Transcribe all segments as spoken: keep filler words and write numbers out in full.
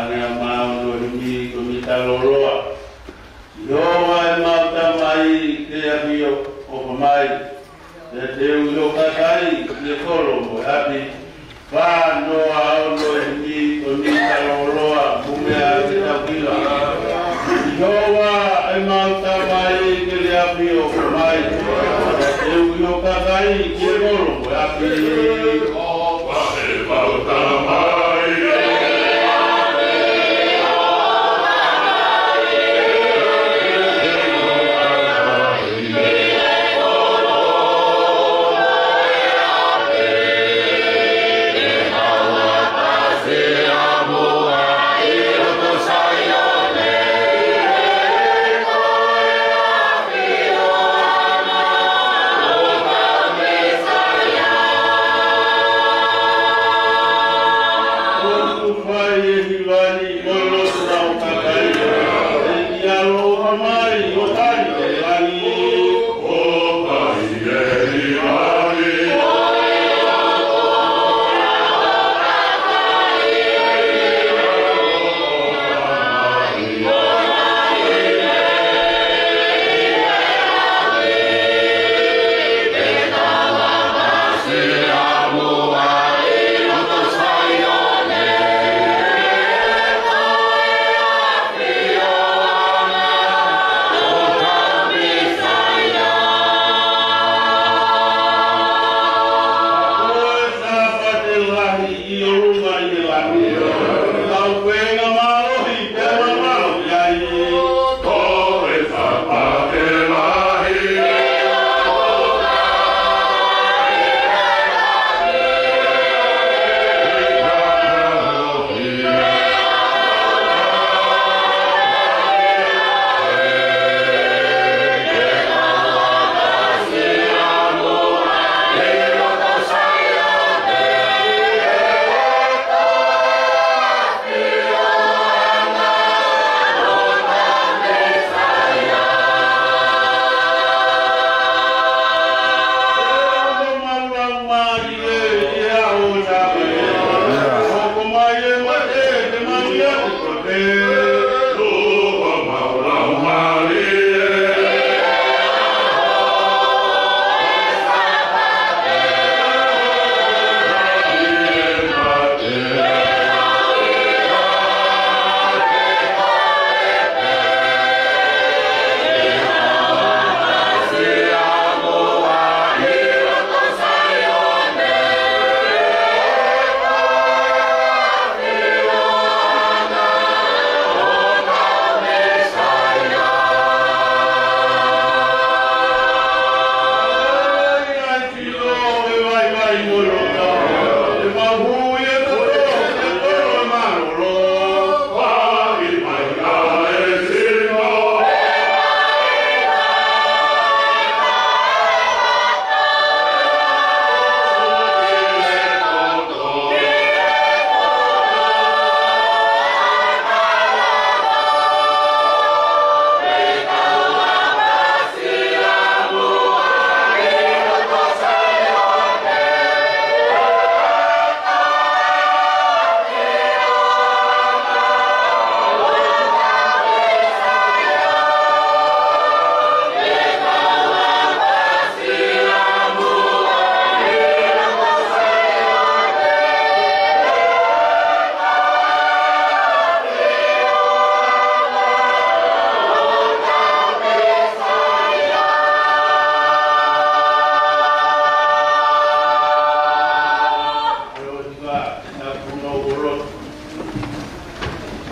Ia mau no himi ko mi taloloa. Sihova ʻemau Tamai, ke ʻafio ʻo ʻomai. Ke teu ʻi ho kakai ki he kolo mo e ʻapi. Fā noa ono e himi ko mi taloloa, mo e meʻa ke tau kila. Sihova ʻemau Tamai, ke ʻafio ʻo ʻomai. Ke teu ʻi ho kakai ki he kolo mo e ʻapi. Sihova ʻemau Tamai.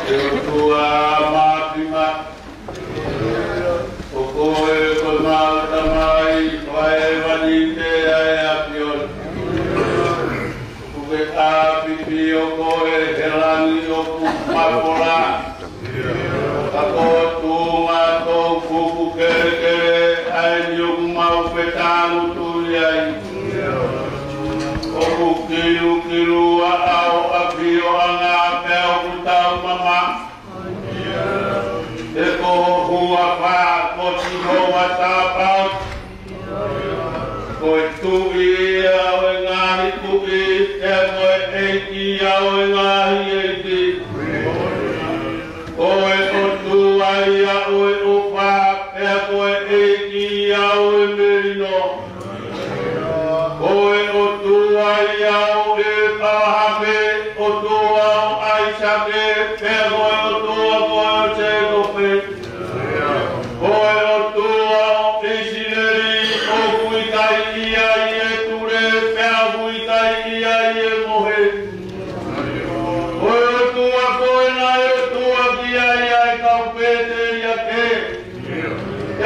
ʻE ʻOtua Māfimafi, ʻo koe ko ʻemau Tamai, ʻoku ʻi hēvani pē ʻa e ʻAfiona. ʻOku ke ʻāpī ʻo koe he langi ʻoku mafola. Ka ko ho tuʻunga ko ho kuku kelekele ʻa eni ʻoku mau fetāngutuʻi ai. ʻOku kilukilu ʻa ho ʻafioʻanga pea ʻoku taumamaʻo. He ko ho huafa ko Sihova Sāpaoti. Ko e Tuʻi ia ʻo e ngaahi tuʻi, pea ko e ʻEiki ia ʻo e ngaahi ʻeiki.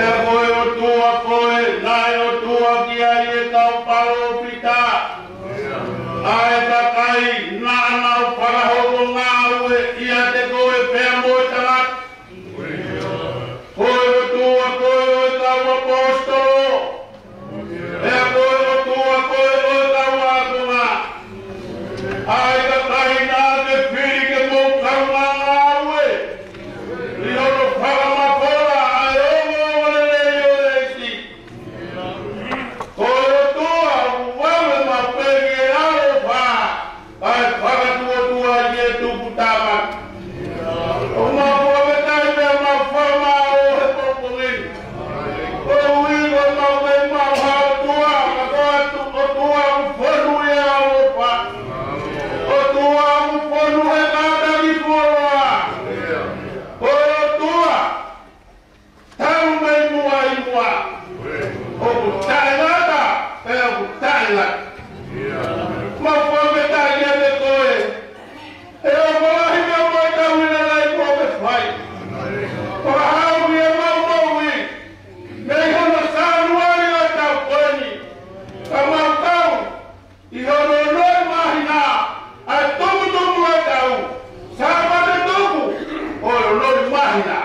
Pea ko e ʻOtua ko ē naʻe ʻotua ki ai e kau palōfita, ʻa e kakai naʻa nau fakahoko ngāue ʻiate koe pea mo e tangata. Ko e ʻOtua ko ē ʻo e kau ʻaposetolo, pea ko e ʻOtua ko ē ʻo e kau ākonga, ʻa e kakai naʻa ke fili ke mou kaungā ngāue ʻi hono fakamafola ʻa e ongoongolelei ʻo e ʻEiki. Ko e ʻOtua ʻoku vave maʻu pē ki he ʻaloʻofa, kae fakatuotuai ki he tuputāmaki. ʻOku mau fakafetaʻi pea mau fakamālō he pongipongi ni. Koeʻuhi ko ʻemau kei maʻu ha ʻOtua, ka ko e ʻOtua ʻoku fonu ʻi he ʻaloʻofa. ʻOtua ʻoku fonu he kātaki fuoloa. Ko e ʻOtua talu mei muʻa ʻi muʻa. ʻOku taʻengata, pea ʻoku taʻengata. Mau fakafetaʻi kiate koe. He ʻoku lahi pē ʻemau tauhi lelei kuo ke fai. Fakahau ki heʻemau moʻui mei hono Sānuali ʻo e taʻu ko eni, ka mau tau ʻi hono onongi māhina, ʻa e tumutumu ʻo e taʻu, Sāpate tuku ʻo e onongi māhina.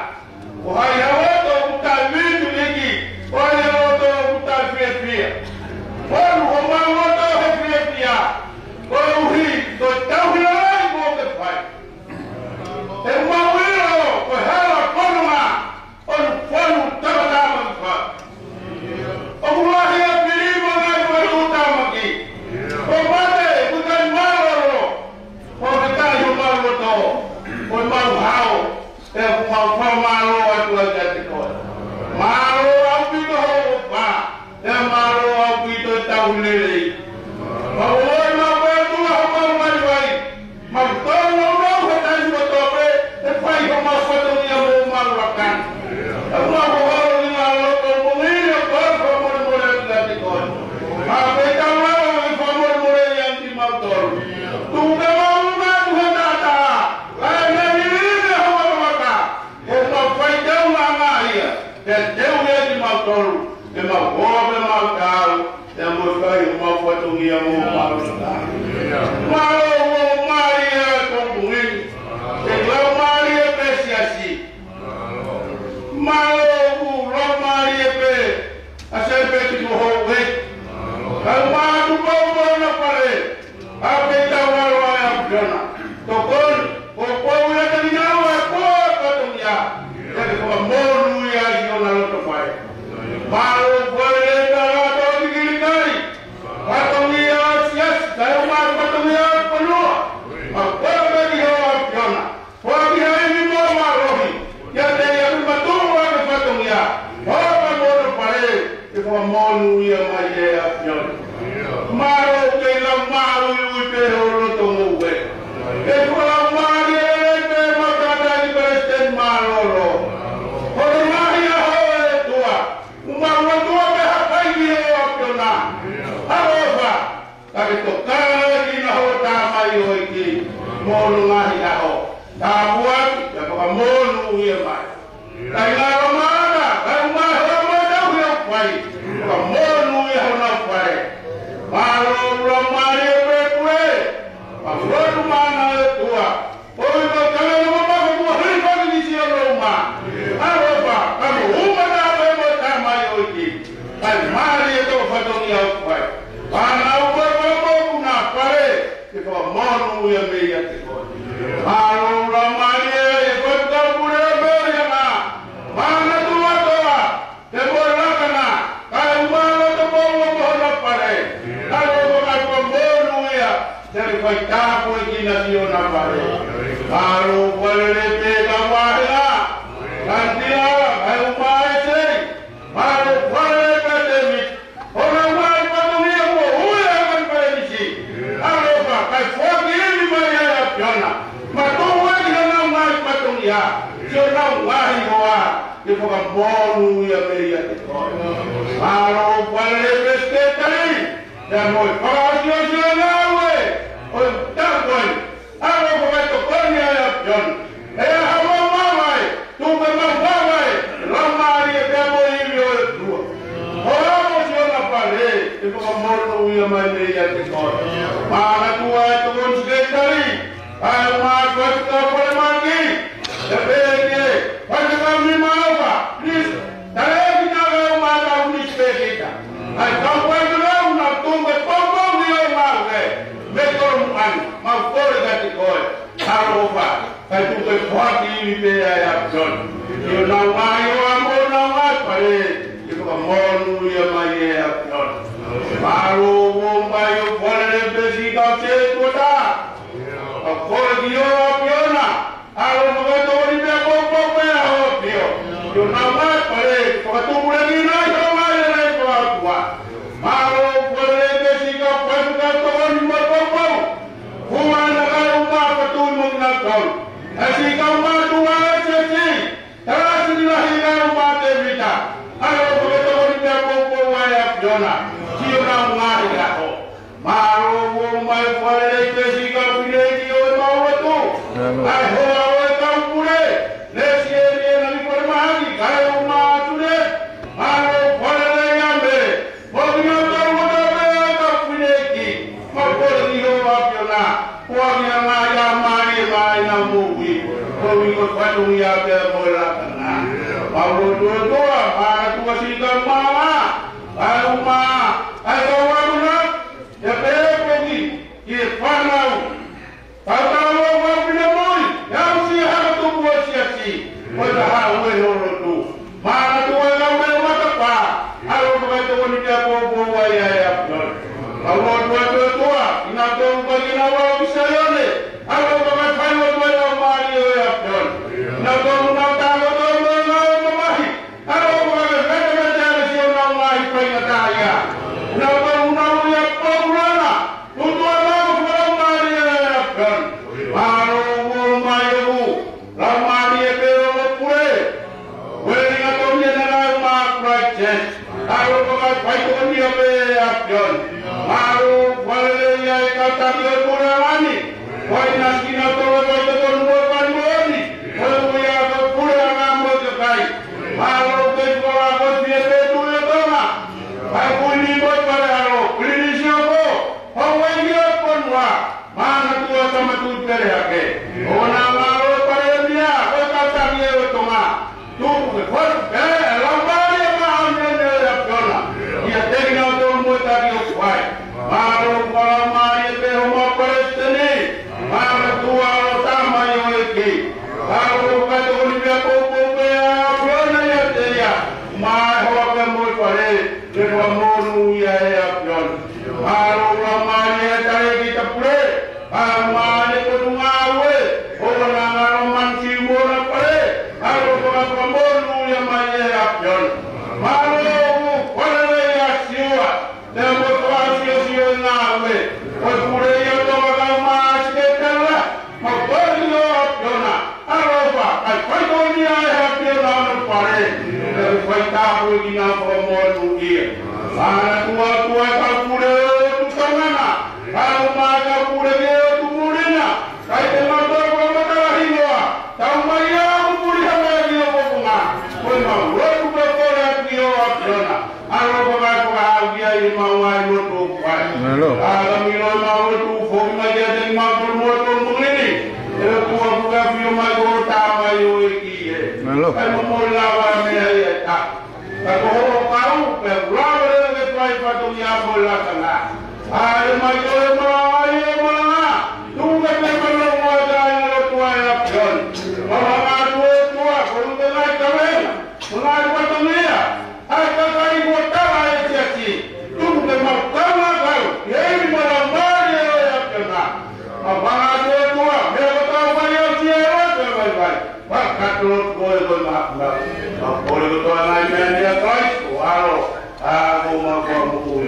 Ko hai ha loto ʻoku taʻeviviʻi, ko hai ha loto ʻoku taʻefiefia. Fonu homau loto he fiefia, koeʻuhi ko e tauhi lelei kuo ke fai. He ʻoku mau ʻilo ko e hala fononga ʻo e fonu tamatama ki fā. ʻOku lahi e fili mo e ngaahi fetuʻutāmaki. Ko e mate, ko e kai mālōlō. Ko e kai homau loto, ko ʻemau hao, pea ʻoku mau fakamālō atu ai kiate koe. Mālō ʻaupito hoʻo ʻofa, pea mālō ʻaupito e tauhi lelei. Mau ʻofa ʻi he ʻOtua homau vaivai. Mau tonu ʻo nau he taimi kotoa pē, ʻe fai homau fatongia mo homau lakanga. ʻOku mau hoholo ʻi he ngaahi loto mo ngili ʻo koe fakamolemole atu kiate koe. Pea pehē ʻetau lava ke fakamolemoleʻi ange kimautolu. Tuku ke mau ʻunga atu he taʻataʻa, kae ngangiliki homau vaka, ʻo mau fai teu ngāngāia, pea teu ia kimautolu, ke mau hoa pea mau taau, pea mo fai homau fatongia mo homau lakanga. Mālō ʻoku mālie e pongipongi ni. Ke lau mālie pē siasi. Mālō ʻoku lau mālie pē ʻa Sēpeti mo Houʻeiki. Kau mātuʻa pau mo hona fale. ʻA pē ʻetau ʻalu ʻa e ʻAfiona. Tokoni, ko e pau ia te nau ʻa e pō ʻa e fatongia. Ke ke fakamonūʻia ai ʻi hona loto fale. Mālō ʻoku fai lelei pē ʻa e loto ʻo e kilikali. Fatongia ʻo e siasi, kae ʻumaʻā e fatongia ʻo e fonua. Mau kole pē ki he ʻAfiona. Foaki ha ivi mo e mālohi kiate ia ke matuʻuaki e fatongia. Hoa pea mo hona fale, ke fakamonūʻia mai ʻe he ʻAfiona. Mālō ʻoku kei lau māuiui pē ho loto mo e. Ke fakalaumālie lelei pē ʻemau tangataʻeiki palesiteni mālōlō. Ko e ngaahi ʻaho ʻe ʻOtua, ʻoku mau lotua pē ha fai ki he ʻAfiona. ʻAloʻofa, ka ke tokanga ki he ʻaho ʻo e tamaioʻeiki mo hono ngaahi ʻaho. Tāpuaki, pea fakamonūʻia mai. Kae ngalo mana, kae ʻumaʻā e hoa mo e tauhi ʻoku fai. Fakamonūʻia honau fale. Mālō ʻoku lau mālie pē pule. Mau lotu maʻana ʻe ʻOtua. Ko e kau tangata mo e maka kuo hilifaki ki siʻono uma. ʻAloʻofa, ka mo uma tā pē mo e tamaioʻeiki. Kae mālie e tō fatongia ʻoku fai. Fānau ko e kau mokopuna, fale, ke fakamonūʻia mai ʻiate koe. Mālō ʻoku lau mālie e kau pule ʻo Meliana. Mālō tuatoa, pea mo e lakanga, kae ʻumaʻā e loto mo e ua mo hona fale. ʻAloʻofa kae fakamonūʻia, te ke fai tāpuekina siʻona fale. Mālō ʻoku fai lelei pē kau vāhenga. Kae ʻumaʻā e sei. Mālō ʻoku fai lelei pē Tēvita. Hona ngaahi fatongia mo e ui ʻa e kau palesiteni. ʻAloʻofa, kae foaki ivi mai ʻa e ʻAfiona. Matuʻuaki honau ngaahi fatongia. Siʻonau ngaahi hoa. Ke fakamonūʻia mai ʻiate koe. Mālō ʻoku fai lelei pē Sekelitali. Pea mo e fakaʻosiʻosi ʻo e ngāue ʻo e taʻu ko eni. ʻAloʻofa kae tokoni ʻa e ʻAfiona. ʻE ʻi ai haʻamau vaivai, tuku ke mau vaivai, lau mālie pea mo e ivi. Mai mei ʻiate koe. Mālō ʻOtua e tokoni sekelitali, ʻa e ʻumaʻā e faifekau falemahaki, ʻa e pehē ki he faifekau nima ʻofa, please, tale ki he kau ʻumaʻā e kau minisitā pē kita. ʻA e kau faifekau naʻa nau tuku e poupou ni ʻo e ngāue, mei Tolomuʻa ni, mau kole kiate koe. ʻAlofa, kae tuku ke foaki ivi pē ʻa e ʻAfiona. ʻI honau ngaahi ʻaho mo honau ngaahi fale, ke fakamonūʻia mai ʻe he ʻAfiona. Mālō ʻoku ʻomai ʻo fale pē siʻi kau sētuata. Ka kole ki ho ʻAfiona, ʻalofa kae tokoni pea poupou pē ʻa ho ʻAfio. ʻI honau ngaahi fale, fakatupulekina ʻi ho ngaahi lelei fakaʻotua. Mālō ʻoku fale pē siʻi kau faifekau tokoni mo poupou. Kuo ʻi ai e kakai ʻoku mafatu mo kinautolu. ʻA e siʻi kau mātuʻa ʻo e siasi, Talasi ni lahi ʻa e ʻumaʻā Tēvita. ʻAlofa kae tokoni pea poupou ʻa e ʻAfiona. Ki honau ngaahi ʻaho. Mālō ʻoku ʻomai ʻo fale pē siʻi kau fineʻeiki ʻo e maʻu lotu. ʻA e hoa ʻo e kau pule. Lesieli ʻEna ni falemahaki, kae ʻumaʻā atu ne. Mālō ʻoku fale ia me. Mo kinautolu kotoa pē ʻa e kau fineʻeiki, mau kole ki ho ʻAfiona, ʻoku ʻi ai ha ngaahi mālie mai ʻenau moʻui, koeʻuhi ko e fatongia pea mo e lakanga. Mau lotu ʻOtua, mālō ʻOtua siʻi kau māmani, ʻa e ʻumaʻā, ʻa e kau ʻamanaki, ʻa e pehē foki ki he fānau. Tautau ʻa e kau finemui, ʻa e aʻusia hanga tupu ʻo e siasi, ko e taha ʻo e lotu. Mālō ʻOtua e kau lea matapā, ʻalofa kae tokoni pea poupou ai ʻa e ʻAfiona. Mau lotu atu ʻOtua, kinautolu ʻoku ʻikai ke nau aʻu ki Saione, ʻalofa kae fai ʻOtua e laumālie ʻo e ʻAfiona. Kinautolu ʻoku nau takoto mo e ngāue mamahi, ʻalofa kae fakamatala siʻonau ngaahi faingataʻaʻia. Kinautolu ʻoku nau ʻi he poupou langa, Tutu ʻa e mau fakalaumālie ʻa e ʻAfiona. Mālō ʻoku ʻomai ʻoku laumālie pē ʻo e pule. Uelinga toni ʻena nai ma Christchurch. ʻAlofa kae faitokonia pē ʻa e ʻAfiona. Mālō ʻoku fale ia e kau taki ʻo e puleʻanga ni. Ko e ʻinasi kinautolu e faitotonu mo e fani moʻoni. Ko e ui ʻa e puleʻanga mo e kakai. Mālō ʻoku kei fakalakofi e pē tuʻi ʻo Tonga. Kae kui ni ko e pale ʻalo, Pilinisi ʻo Ko. Houʻeiki ʻo e fonua, Mālō ʻOtua Tama Tuʻi Pele Hake. ʻOua naʻa ngalo e Palēmia, ko e kau taki ʻo Tonga. Tuku ke fotu pē, e laumālie māʻoniʻoni ʻo e ʻAfiona. ʻIate kinautolu mo e taki ʻoku fai. Mālō ʻoku fakalaumālie pē homau Palesiteni. Mālō ʻOtua ʻo Tama ʻo e ʻEiki. Mālō ʻoku faitokoni pea poupou pē ʻa e ʻAfiona ʻiate ia. Mai hoa pea mo e fale, ke fakamonūʻia ʻe he ʻAfiona. Mālō ʻoku laumālie e talēkita pule, ʻa e ngaahi potungāue, ʻoua naʻa ngalo mansi mo na pale, ʻalofa kae fakamonūʻia mai ʻe he ʻAfiona. Mālō ʻoku fale ʻa Siua, te mo fakaʻosiʻosi ʻo e ngāue, ʻo e pule ʻi ʻOtua kae ʻumaʻā e sekelitali, mo kole ki ho ʻAfiona, ʻalofa, kae faitokonia ʻe he ʻAfiona hono fale, kae fai tāpuekina fakamonūʻia. Mālō ʻOtua, ʻOtua e kau pule ʻo e ʻOtu Tonga na, kae ʻumaʻā e kau pule ki he ʻOtu Muli na, kae te mau tau fakamatala hingoa, tau mai ʻa e ʻOtu Muli ha mai ki ho fofonga, ko e mau lotu pea kole atu ki ho ʻAfiona. ʻAlofa kae fakahā ki ai ʻemau ngaahi lotu ʻoku fai. Mālō. Ka milo ʻemau lotu foki mai kiate kimautolu mo e tonu mongini. ʻE ʻOtua ʻoku ke ʻafio mai ko ho Tama ʻo e ʻEiki ē. Mālō. Kae momoi lava meʻa ia ʻe taha. Ka ko hoʻo kau, pea ʻoku lava leva ke fai fatongia mo e lakanga. ʻAle mai koe ʻo malanga ʻi he malanga. Tuku ke te malanga ʻi he lotu ʻa e ʻAfiona. Malanga atu ʻOtua, ko e ngaahi kavenga. Ko e ngaahi fatongia. ʻA e kakai kuo tala ʻe he siasi, tuku ke mau kaungā kau, ʻi he ivi mo e laumālie ʻo e ʻAfiona. Mau hanga atu ʻOtua, meʻa kotoa ʻoku fai ʻe he siasi ʻoku ʻikai ke vaivai. Fakakakato atu koe ko e maha. Mau kole kotoa ngaahi meʻa ni ʻia Kalaisi, ko ho ʻAlo, ʻa ia ko homau Fakamoʻui.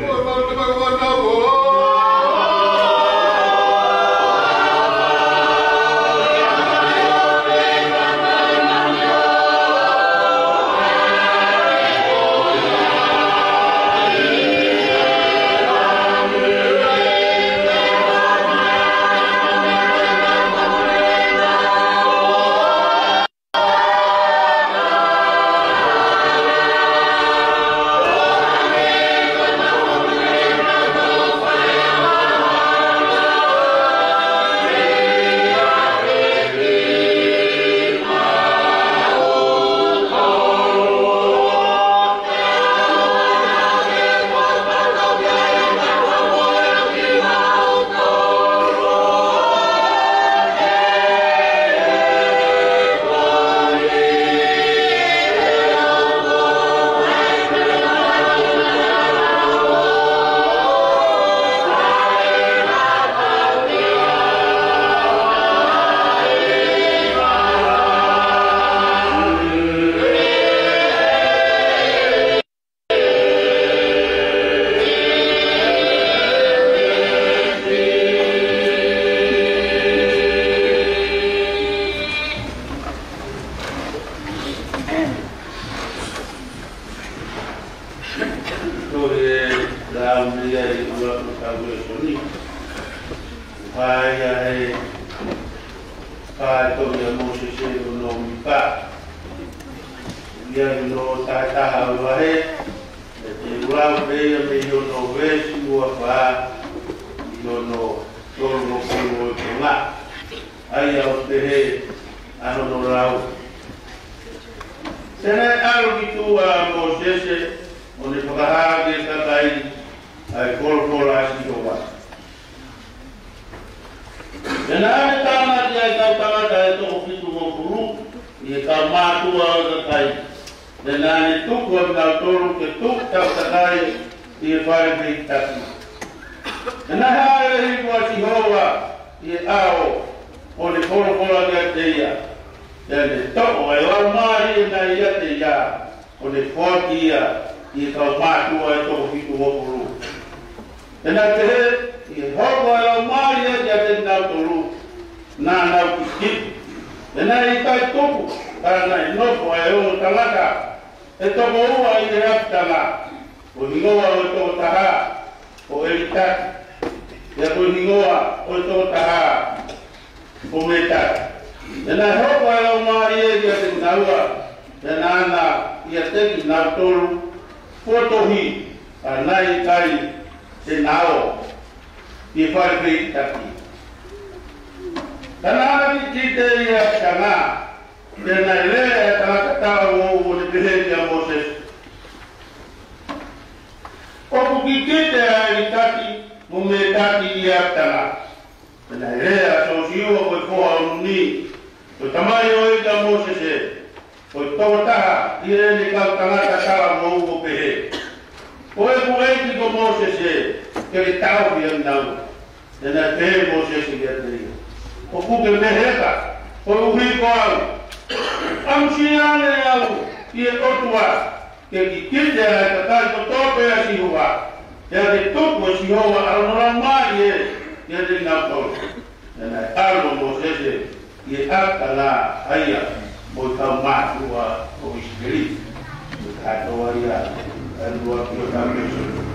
Mei ai ʻuluaki ʻo e kau lēsoni. Fai ai, fai tohi ʻa Mōsese ʻi hono mika. ʻI hono taha taha ʻo e vahe, ʻe te lau pē ia mei hono veesi ua fā, ʻi hono tolungofulu ʻo e konga. ʻA ia ʻoku pehē ʻa hono lau. Pea naʻe ʻalu ki tuʻa ʻa Mōsese, ʻo ne fakahā ki he kakai ʻa e folofola ʻa Sihova. Pea naʻa ne tānaki ʻa e kau tangata ʻe toko fitungofulu, ʻi he kau mātuʻa ʻo e kakai. Pea naʻa ne tuku ʻa kinautolu ke tuʻu takitaha ʻi he fale fehikitaki. Pea naʻe hāʻele hifo ʻa Sihova ʻi he ʻao, ʻo ne folofola kiate ia. Pea ne toʻo ʻa e laumālie naʻe ʻiate ia, ʻo ne foaki ia ʻi he kau mātuʻa ʻe toko fitungofulu. Pea naʻe pehē, ʻi he hoko ʻa e laumālie kiate kinautolu, naʻa nau kikite. Pea naʻe ʻikai tupu, ka naʻe nofo ʻa e ongo tangata ʻe toko ua ʻi he ʻapitanga, ko e hingoa ʻo e toko taha ko ʻElitaki, pea ko e hingoa ʻo e toko taha ko Mētaki. Pea naʻe hoko ʻa e laumālie kiate kinaua, pea naʻa na ʻiate kinautolu, ko e tohi, ka naʻe ʻikai te nau ō ki he fale fehikitaki. Ka naʻa na kikite ʻi he ʻapitanga, pea naʻe lea ʻa e tangata talavou ʻo ne pehē kia Mōsese, ʻOku kikite ʻa ʻElitaki mo Mētaki ʻi he ʻapitanga. Pea naʻe lea ʻa Sosiua ko e foha ʻo Nuni, ko e tamaioʻeiki ʻa Mōsese, ko e tokotaha ʻi heʻene kau tangata talavou, ʻo pehē, Ko ʻeku ʻeiki ko Mōsese, ke ke taʻofi ʻa kinaua. Pea naʻe pehē ʻe Mōsese kiate ia, ʻOku ke meheka, koeʻuhi ko au. ʻAmusiaane au ʻi he ʻOtua, ke kikite ʻa e kakai kotoa pē ʻa Sihova, pea ke tuku ʻe Sihova ʻa hono laumālie kiate kinautolu. Pea naʻe ʻalu ʻa Mōsese ʻi he ʻapitanga, ʻa ia mo e kau mātuʻa ʻo ʻIsileli. Ko e kātoa ia ʻa e ʻuluaki ʻo e kau lēsoni.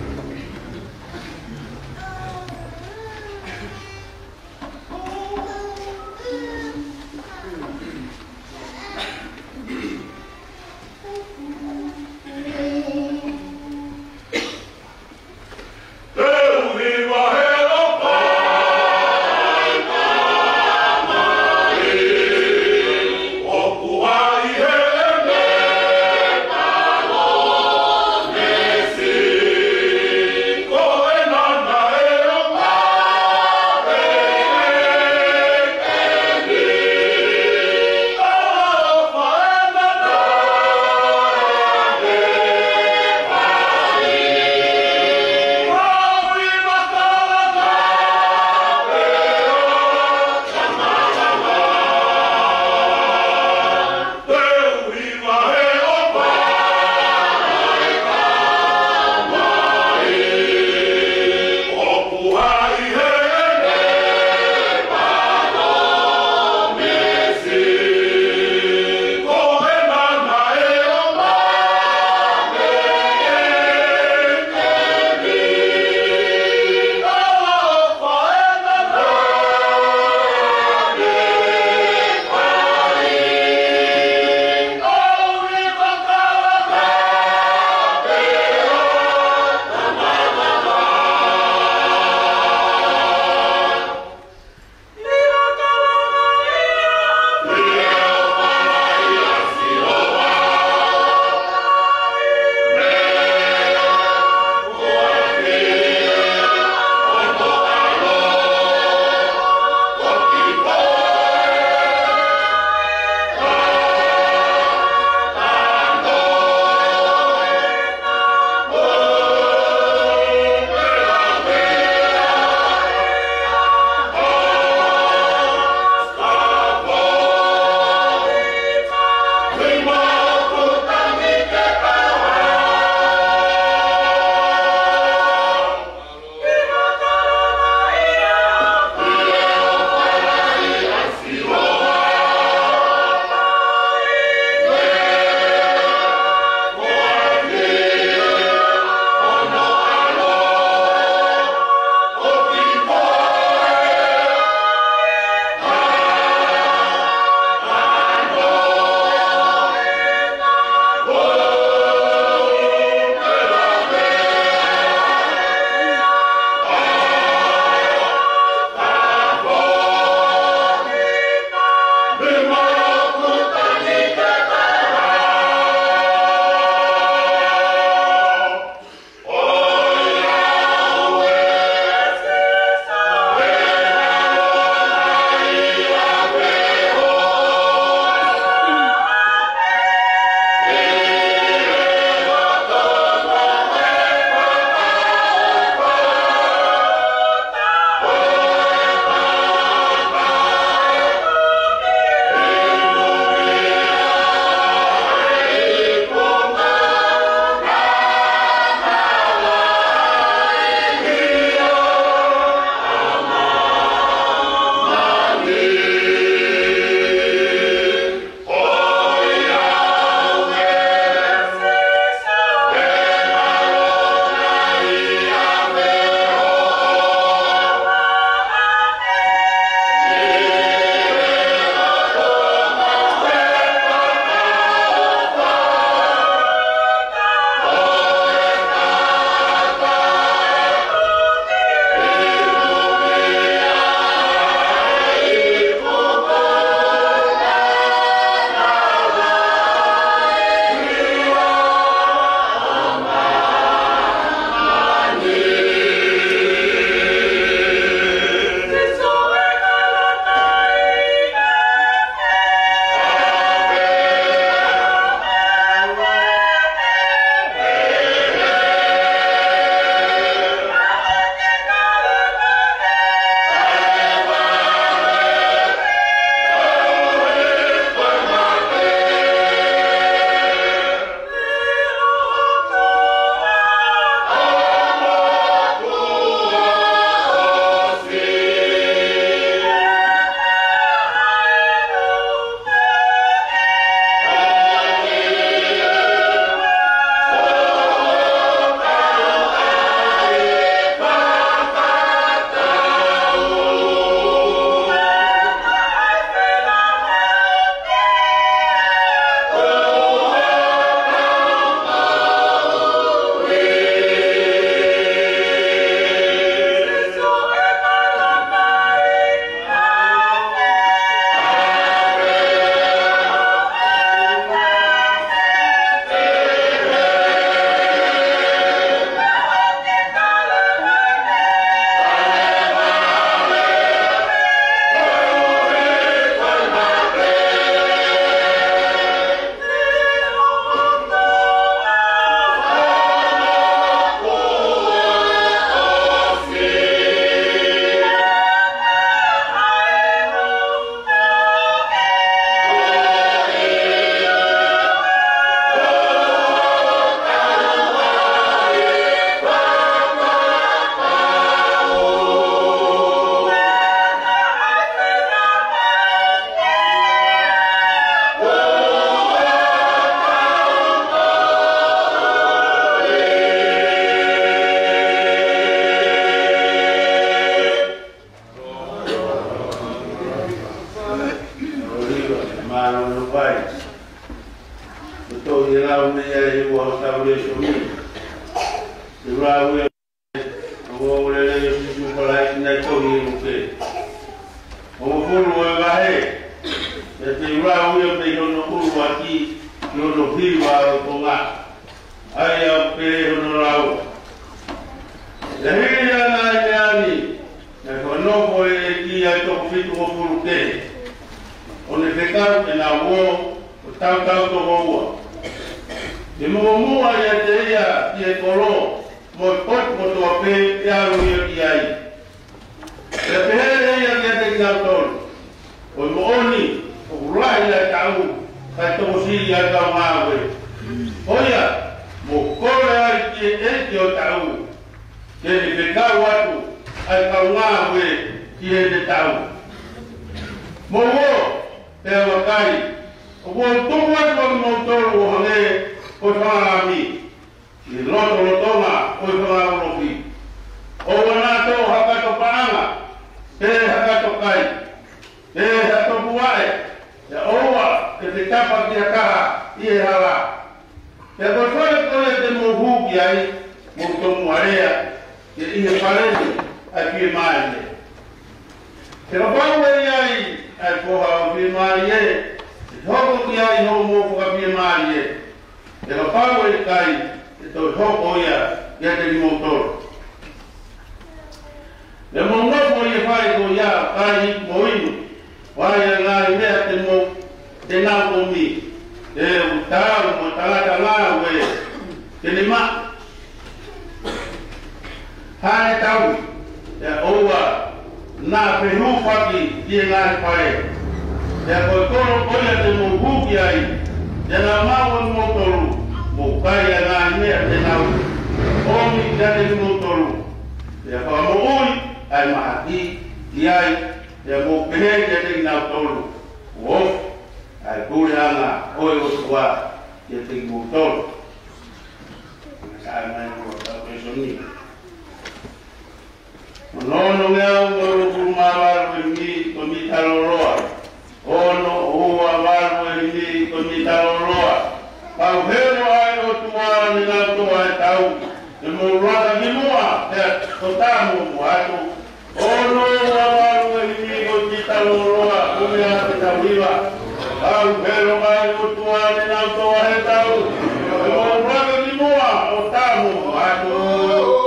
Ko e lau mei ai ʻa hotau lēsoni. Te u lau ia ʻa e ongoongolelei ʻo Sīsū Kalaisi naʻe tohi ʻe Luke. Hongofulu ʻo e vahe, pea te u lau ia mei hono ʻuluaki ki hono hiva ʻo e konga. ʻA ia ʻoku pehē hono lau: Pea hili ʻa e ngaahi meʻa ni, naʻe fakanofo ʻa e ʻEiki ʻa e toko fitungofulu kehe, ʻo ne fekau ʻenau uō, ʻo tautau toko ua. Pea muʻomuʻa ʻiate ia ʻi he kolo, mo e potu kotoa pē ʻe ʻalu ia ki ai. Pea pehē ʻe ia kiate kinautolu: Ko e moʻoni, ʻoku lahi ʻa e taʻu, kae tokosiʻi ʻa e kau ngāue. Ko ia, mou kole ai ki he ʻEiki ʻo e taʻu, ke ne fekau atu ʻa e kau ngāue ki heʻene taʻu. Mou ō, pea vakai, ʻoku ou tuku atu ʻa kimoutolu ʻo hangē ko e fanga lami ʻi he lotolotonga ʻo e fanga ulofi. ʻOua naʻa tō ha kato paʻanga, pe ha kato kai, pe ha topuvaʻe, pea ʻoua ʻe fetapa ki ha taha ʻi he hala. Pea ko e fale ko ia te mou hū ki ai, mou tomuʻa lea, ke ʻi he fale ni ʻa e fiemālie. Pea kapau ʻe ʻi ai ʻa e foha ʻo e fiemālie, ʻe hoko ki ai hoʻomou fakafiemālie. Pea kapau ʻe ʻikai, ʻe toe hoko ia kiate kimoutolu. Pea mou nofo ʻi he fale ko ia ʻo kai mo inu, ʻo ʻai ʻa e ngaahi meʻa te mou, te nau ʻomi, ʻe ʻū tau mo e tangata ngāue ke ne maʻu haʻane tau, pea ʻoua naʻa fehūfaki ki he ngaahi fale. Pea ko e kolo ko ia te mou hū ki ai, te nau maʻu ʻa kimoutolu, mou kai ʻa e ngaahi meʻa te nau ʻomi kiate kimoutolu. Pea fakamoʻui ʻa e mahaki ki ai, pea mou pehē kiate kinautolu: Kuo ofi ʻa e puleʻanga ʻo e ʻOtua kiate kimoutolu. Sai mai ko e lēsoni. Ono onongeau uofulu mā valu ʻe himi ko e mita lōloa. Ono ua valu ʻe himi ko e mita lōloa. Pau helo ʻa e ʻOtua ne nau toʻa e tau, te mou laka ki muʻa, pea ko tā mou ʻoatu. Ono ua valu ʻe himi ko e mita lōloa, kumi ʻa e tau hiva. Pau helo ʻa e ʻOtua ne nau toʻa e tau, te mou laka ki muʻa, ʻo tā mou ʻoatu.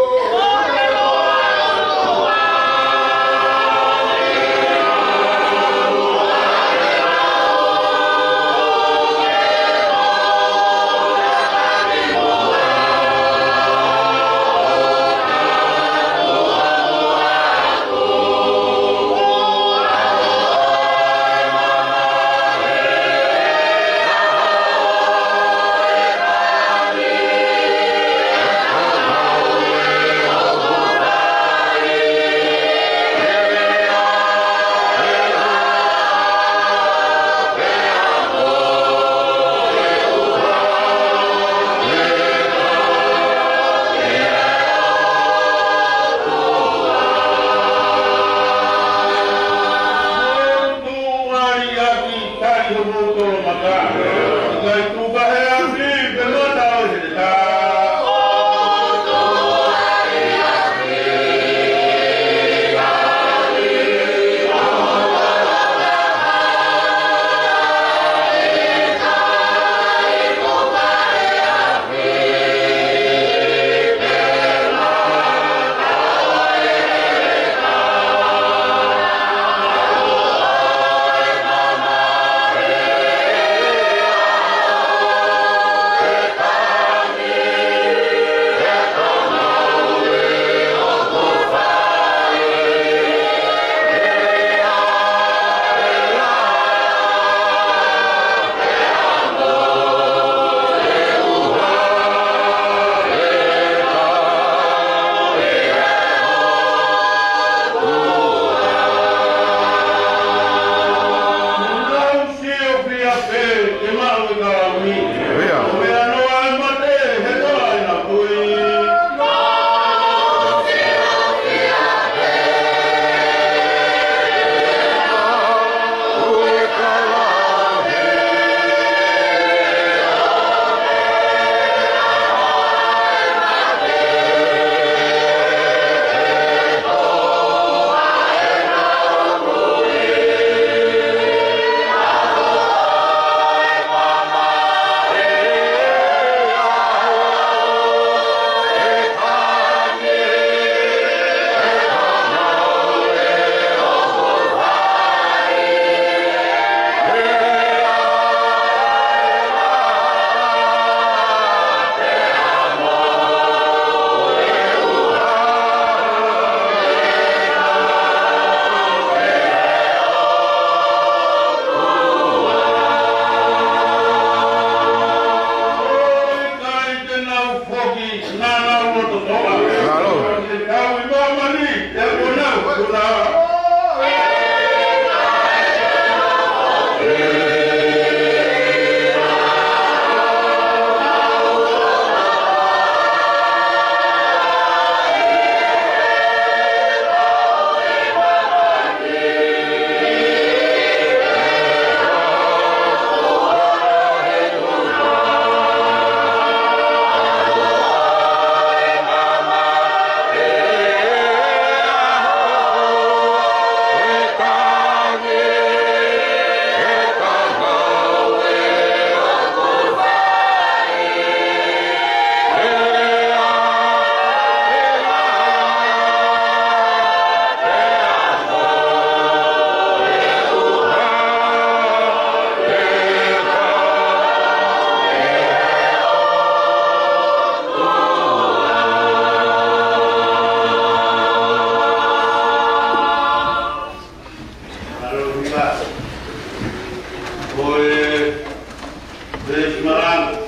Malanga.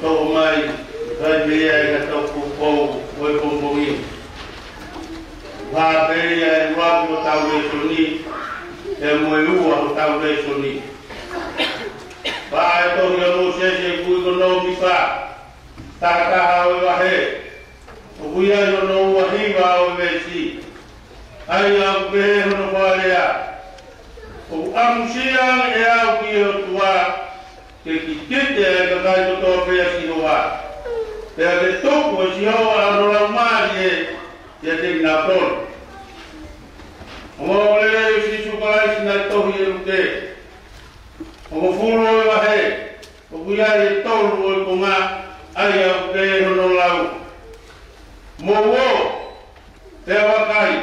Toʻo mai, fai mei ai ka tau poupou, ʻo e pongipongi. Hā pē ia ʻe ua hotau lēsoni, ʻe mo e ua hotau lēsoni. Pea ʻe tohi ʻa Mōsese ʻi he ʻekonōmipa, taha taha ʻo e vahe. ʻOku ʻi ai hono ua hiva ʻo e veesi. ʻA ia ʻoku pehē hono fakalea: ʻOku ʻamusia ange ʻe au ki he ʻOtua, ke kikite ʻa e kakai kotoa pē ʻa Sihova, pea ke tuku ʻe Sihova ʻa hono laumālie ʻiate kinautolu. Ongoongolelei ʻo Sīsū Kalaisi naʻe tohi ʻe Luke, hongofulu ʻo e vahe, ʻoku ʻi ai ʻe tolu ʻo e konga, ʻa ia ʻoku pehē hono lau: Mou ō, pea vakai,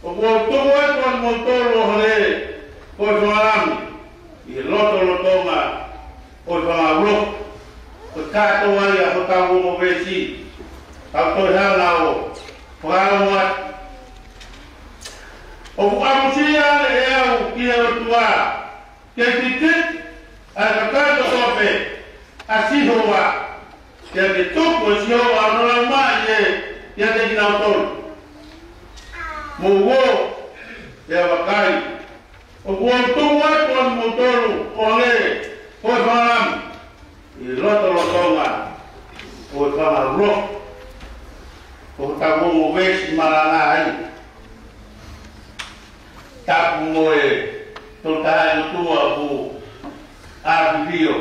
ʻoku ou tuku atu ʻa kimoutolu ʻo hangē ko e fanga lami ʻi he lotolotonga ʻo e fanga uloki. Ko e kātoa ia hotau ongo veesi, tau toe hanga ʻo fakaongo atu. ʻOku ʻamusia ange ʻe au ki he ʻOtua, ke kikite ʻa e kakai kotoa pē ʻa Sihova, pea ke tuku ʻe Sihova ʻa hono laumālie ʻiate kinautolu. Mou ō, pea vakai, ʻoku ou tuku atu ʻa kimoutolu ʻo hangē ko e fanga lami ʻi he lotolotonga ʻo e fanga uloki. Ko hotau ongo veesi malanga ai. Tapu mo e tolu taha ʻi lotu ʻa ʻApio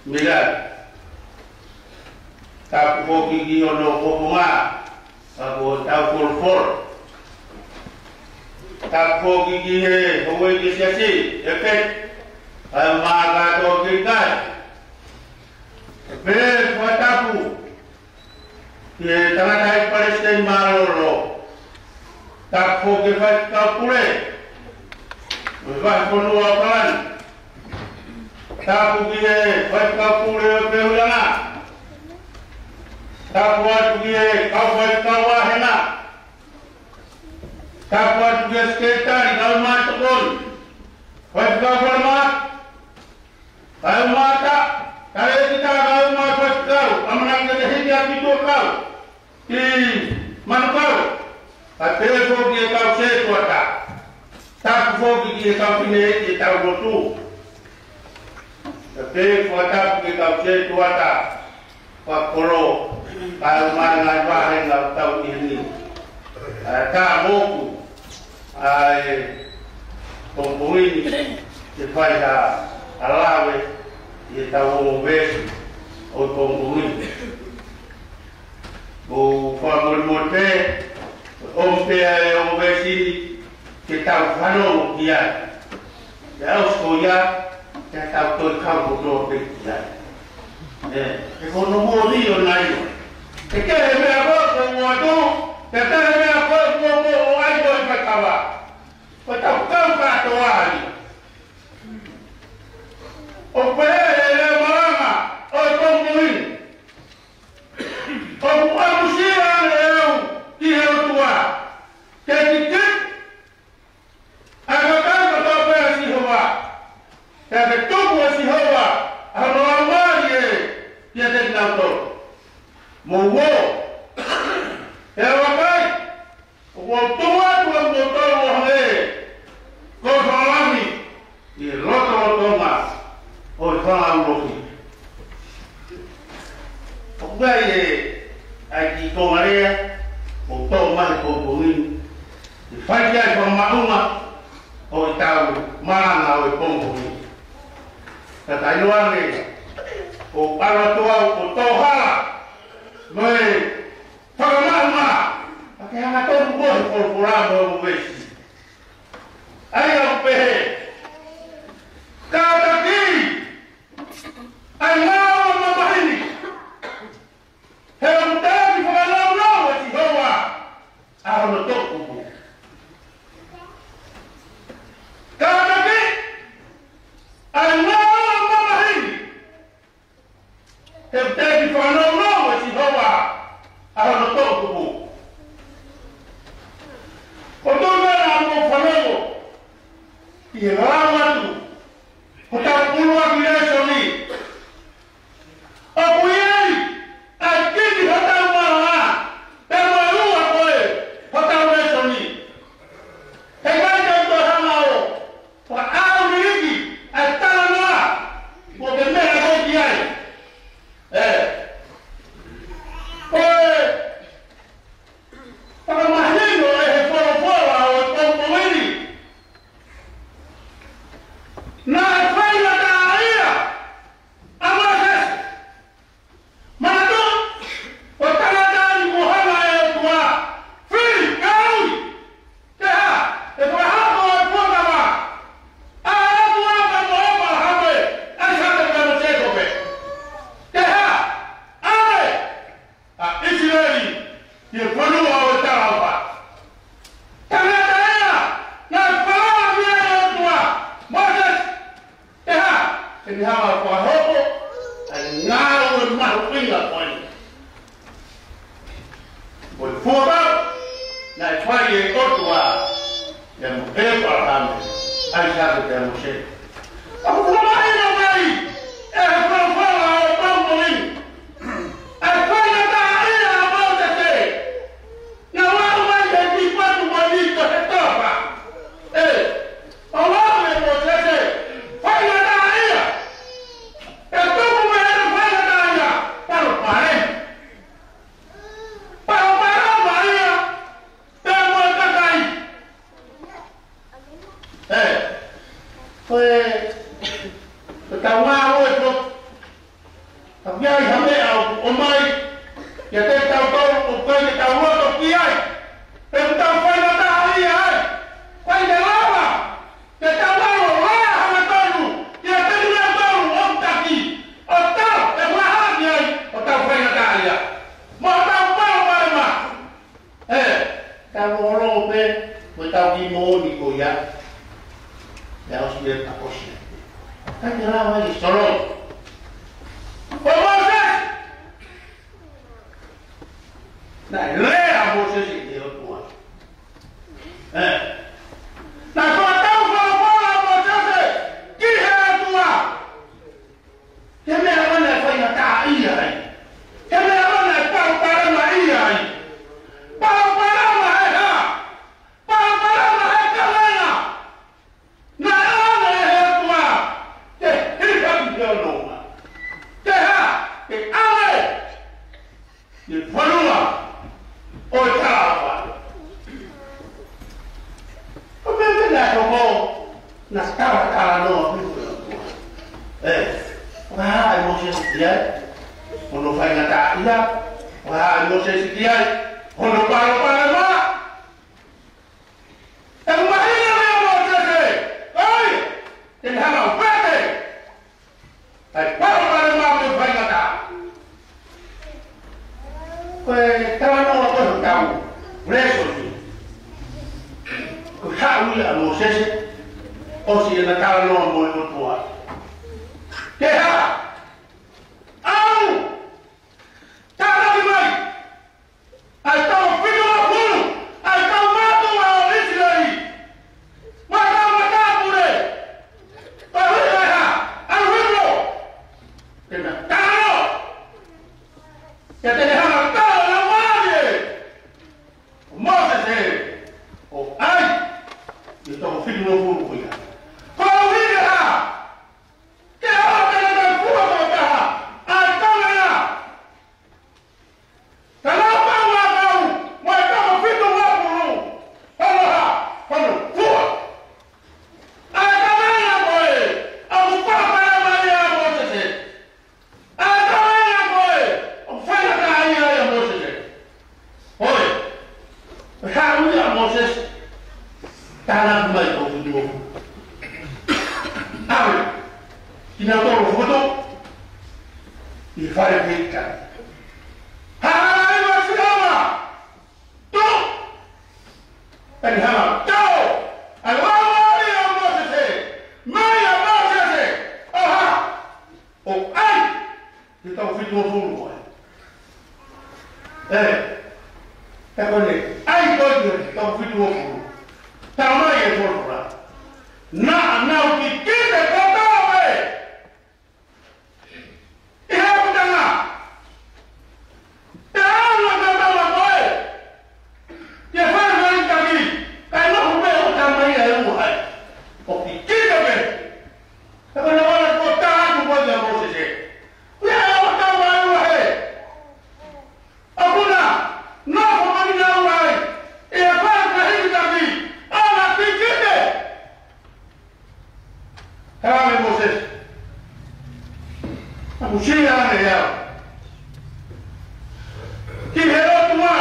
Mila. Tapu foki ki hono koponga, ka ko tau folofolo. Tapu foki ki he houʻeiki siasi, ʻe pē, kae ʻumaʻā kātoa ʻoku kei kai. Pea fakatapu ki he tangataʻeiki palesiteni mālōlō. Tapu ki he faifekau pule ʻo e vahefonua ʻAokalani. Tapu ki he faifekau pule ʻo e fehuʻiʻanga. Tapu atu ki he kau faifekau vāhenga. Tapu atu ki he sekelitali, kau mātuʻa tokoni, faifekau falemahaki, kae ʻumaʻā, kae ʻikai ke tā kae ʻumaʻā faifekau, ʻamanaki ke hiki ʻa e kituʻa kau ki Manukau. Kae pehē foki ki he kau sētuata. Tapu foki ki he kau fineʻeiki ʻetau lotu. Kae pehē fakatapu ki he kau sētuata fakakolo, kae ʻumaʻā e ngaahi vāhenga ʻoku tau ʻi heni. ʻA, tā moku ʻa e pongipongi ni, ke fai ha lave ʻi heʻetau ongo veesi ʻo e pongipongi ni. ʻOku ou fakamolemole pē, ʻomi pē ʻa e ongo veesi ni ke tau fanongo ki ai. Pea ʻosi ko ia, ke tau toe kau kotoa pē ki ai. ʻE, he ko hono moʻoni ʻo nai. ʻE kehe meʻa ko ē ʻoku ʻoatu, ʻe kehe meʻa ko ē ʻoku ʻoatu ʻo ʻai ko e faikava. Ko e tau kau kātoa ai. ʻOku pehē ʻe he lea malanga ʻo e pongipongi ni: ʻOku ʻamusia ange ʻe au ki he ʻOtua, ke kikite ʻa e kakai kotoa pē ʻa Sihova, pea ke tuku ʻe Sihova ʻa hono laumālie ʻiate kinautolu. Mou ō, pea vakai, ʻoku ou tuku atu ʻa kimoutolu ʻo hangē ko e fanga lami ʻi he lotolotonga ʻo e fanga uloki. ʻOku ʻi ai e, ʻa e kiʻi konga lea ʻoku toʻo mai he pongipongi ni, ʻe fai ki ai e fakamaʻunga ʻo ʻetau malanga ʻo e pongipongi ni. Ka taimi ʻoku ou ʻalu atu au ʻo tō hala mo e fakamaʻunga, ʻa ke hanga tonu ko e folofola mo e ongo veesi. ʻA ia ʻoku pehē: Kātaki ʻa e ngāue mamahi ni, he ʻoku teʻeki fakanounou ʻe Sihova ʻa hono toʻukupu. Kātaki ʻa e ngāue mamahi ni, he ʻoku teʻeki fakanounou ʻe Sihova ʻa hono toʻukupu. Ko e tolu meʻa naʻa mou fanongo Naʻe faingataʻaʻia ʻa Mōsese. Manatu, ko e tangata ni kuo hanga ʻe he ʻOtua, fili, kaui, ke hā? Ke fakahoko e fuakava ʻa e ʻOtua pea mo ʻĒpalahame, ʻAisake pea mo Sēkope. Ke hā? ʻAve ʻa ʻIsileli ki he fonua ʻo e talaʻofa. Tangata ia naʻe falala ki ai ʻa e ʻOtua, Mōsese. Ke hā? Ke ne hanga ʻo fakahoko ʻa e ngāue mahuʻinga ko eni. Ko e fuakava naʻe fai ʻe he ʻOtua ia mo ʻĒpalahame, ʻAisake pea mo Sēkope. ʻOku fakamahino mai ʻe he folofola ʻo e pongipongi ni ʻa e faingataʻaʻia ʻa Mōsese. Naʻe ʻalu mai ki he kiʻi potu ko eni ko e Tofa. ʻE, ʻalu ʻa Mōsese, faingataʻaʻia. ʻE tuku mei heʻene faingataʻaʻia, palopalema. Palopalema ia pea mo e kakai. ʻE, ko e, ko e tau ngāue ko, ka ʻoku ʻi ai ha meʻa ʻoku ʻomai kiate kitautolu ʻoku ʻikai ke tau loto ki ai, pe ʻoku tau faingataʻaʻia ai. ʻIkai ke lava ke tau ʻalu ʻo lea hangatonu kiate kinautolu ʻoku taki, ʻo tau, ʻe fakahā ki ai ʻoku tau faingataʻaʻia mo ʻetau palopalema. ʻE, tau olo pē, ko ʻetau kiʻi moʻoni ko ia. Pea ʻosi pē, pea ʻosi. ʻIkai ke lava ke solova. Ko Mōsese, naʻe lea ʻa Mōsese ki he ʻOtua. ʻE, naʻe fakataufalafola ʻa Mōsese ki he ʻOtua. He meʻa ʻoku ne faingataʻaʻia ai. He meʻa ʻoku ne palopalemaʻia ai. Palopalema he hā? Palopalema he kavenga. Naʻe ʻoange ʻe he ʻOtua ke hikaki ke ononga. Ke hā? Ke ʻave ki he fonua ʻo e talaʻofa. Ko e meʻa pē naʻe hoko, naʻe talatalanoa pē ko e ʻOtua. ʻE, ʻoku hā ʻa Mōsese ki ai hono faingataʻaʻia, ʻoku hā ʻa Mōsese ki ai hono palopalema. ʻE mahino meia Mōsese, ʻoi, te ne hanga ʻo pehē. ʻAi, palopalema mo e faingataʻa. Ko e talanoa ko ē ʻoku tau lēsoni. Ko e haʻu ia ʻa Mōsese, ʻosi ʻena talanoa mo e ʻOtua. Ke hā? ʻAlu, tānaki mai ʻa e toko fitungofulu ʻa e kau mātuʻa ʻo ʻIsileli, mo e kau matāpule, koeʻuhi ko e hā? ʻAlu hifo ke na talo, ke te ne hanga ʻo talo ʻa e laumālie ʻo Mōsese, ʻo ʻai ʻa e toko fitungofulu ko ia. Koeʻuhi ke hā? Ke ʻoua te ne toe fua mo e taha ʻa e kaveinga. Ka naʻa pau ʻa e kau mo e toko fitungofulu hono hā? Hono fua ʻa e kaveinga ko ē ʻoku palopalema ai ʻa Mōsese. ʻA e kaveinga ko ē ʻoku faingataʻaʻia ai ʻa Mōsese. ʻOi, ʻe haʻu ia ʻa Mōsese, tānaki mai e toko fitungofulu. ʻAve kinautolu ʻo fokotuʻu ʻi he fale peikitaki. Halaʻi mai ʻa Sihova, tuʻu, pea ne hanga ʻo tao ʻa e laumālie ʻo Mōsese, meia Mōsese, ʻo hā? ʻO ʻai ʻa e toko fitungofulu ko ē. ʻE, ʻe ko ʻene ʻai ko ē ʻa e toko fitungofulu, talamai ʻe he folofola, naʻa nau kikite kotoa pē ʻi he apitanga. Pea ʻalu ʻa e tangata ko ē ki he fale peikitaki, kae nofo pē ʻo talamai ʻe he ʻOtua, ʻo kikite pē. He ko e ʻuhinga ko e tala atu ko ē kia Mōsese, ʻoku ʻi ai ʻa e ʻOtua ʻi he ʻapi na, nofo mai na ua Talanga ʻe Mōsese. Aʻusia ange ʻe au ki he ʻOtua,